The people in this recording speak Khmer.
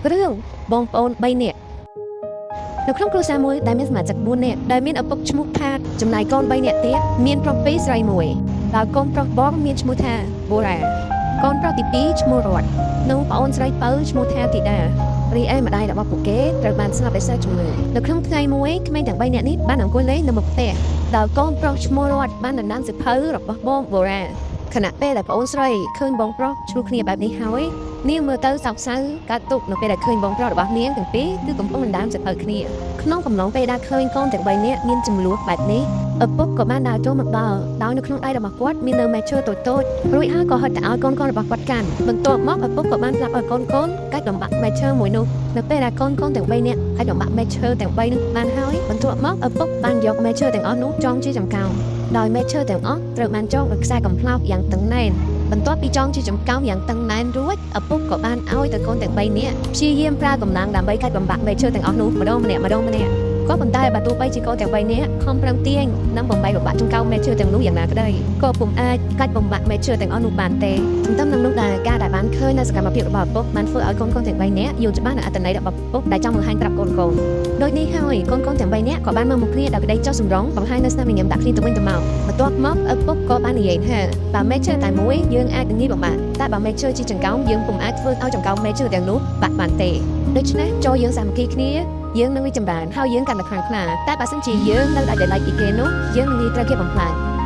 រឿងបងប្អូន3នាក់នៅក្នុងគ្រួសារមួយដែលមានសមាជិក4នាក់ដែលមានឪពុកឈ្មោះផាតចំណែកកូន3នាក់ទៀតមានប្រុស2ស្រី1ដោយកូនប្រុសបងមានឈ្មោះថាបូរ៉ាកូនប្រុសទី2ឈ្មោះរតនិងប្អូនស្រីពៅឈ្មោះថាធីតារីឯម្ដាយរបស់ពួកគេត្រូវបានស្លាប់ដោយសារជំងឺនៅក្នុងថ្ងៃមួយក្មេងទាំង3នាក់នេះបានអង្គុយលេងនៅមុខផ្ទះដោយកូនប្រុសឈ្មោះរតបានដណ្ដើមសៀវភៅរបស់បងបូរ៉ាខណៈពេលដែលប្អូនស្រីឃើញបងប្រុសឆ្លោះគ្នាបែបនេះហើយ នាងមើលទៅសោកសៅកើតទុក្ខនៅពេលដែលឃើញបងប្រុសរបស់នាងទាំងពីរគឺកំពុងដណ្ដើមសៀវភៅគ្នាក្នុងកំឡុងពេលដែលឃើញកូនទាំង3នាក់មានចំនួនបែបនេះឪពុកក៏បានដើរចូលមកដល់ដោយនៅក្នុងដៃរបស់គាត់មាននៅមែកឈើតូចៗរួចហើយក៏ហុចទៅឲ្យកូនៗរបស់គាត់កាន់បន្ទាប់មកឪពុកក៏បានប្រាប់ឲ្យកូនកូនកាច់បំបាក់មែកឈើមួយនោះនៅពេលដែលកូនកូនទាំង3នាក់កាច់បំបាក់មែកឈើទាំង3នោះបានហើយបន្ទាប់មកឪពុកបានយកមែកឈើទាំងអស់នោះចងជាចង្កោមដោយមែកឈើទាំងអស់ត្រូវបានចងដោយខ្សែកំប្លោកយ៉ាងតឹងណែន បន្ទាប់ពីចងជាចំកោមយ៉ាងតឹងណែនរួចឪពុកក៏បានឲ្យទៅកូនទាំង3នាក់ព្យាយាមប្រើកម្លាំងដើម្បីកាច់បំបាក់មែកឈើទាំងអស់នោះម្ដងម្នាក់ម្ដងម្នាក់ក៏ប៉ុន្តែបើទោះបីជាកូនទាំង3នាក់ខំប្រឹងទាញនិងបំបែកបំបាក់ចង្កោមមែកឈើទាំងនោះយ៉ាងណាក្តីក៏ពុំអាចកាច់បំបាក់មែកឈើទាំងអស់នោះបានទេទន្ទឹមនឹងនោះដែរការដែលបានឃើញនៅសកម្មភាពរបស់ឪពុកបានធ្វើឲ្យកូនៗទាំង3នាក់យល់ច្បាស់នូវអត្ថន័យរបស់ឪពុកដែលចង់បង្ហាញប្រាប់កូនៗដូចនេះហើយកូនៗទាំង3នាក់ក៏បានមកមុខគ្នាដោយក្តីចុះសម្រុងបង្ហាញនូវស្នាមញញឹមដាក់គ្នាទៅវិញទៅមកបន្ទាប់មកឪពុកក៏បាននិយាយថា បើមែកឈើតែមួយយើងអាចនឹងងាយបំបាក់តែបើមែកឈើជាចង្កោមយើងពុំអាចធ្វើឲ្យចង្កោមមែកឈើទាំងនោះបាក់បានទេដូច្នេះចូលយើងសាមគ្គីគ្នាយើងនឹងរីកចម្រើនហើយយើងកាន់តែខ្លាំងក្លាតែបើសិនជាយើងនៅដាច់ដោយឡែកពីគេនោះយើងនឹងងាយត្រូវគេបំផ្លាញ។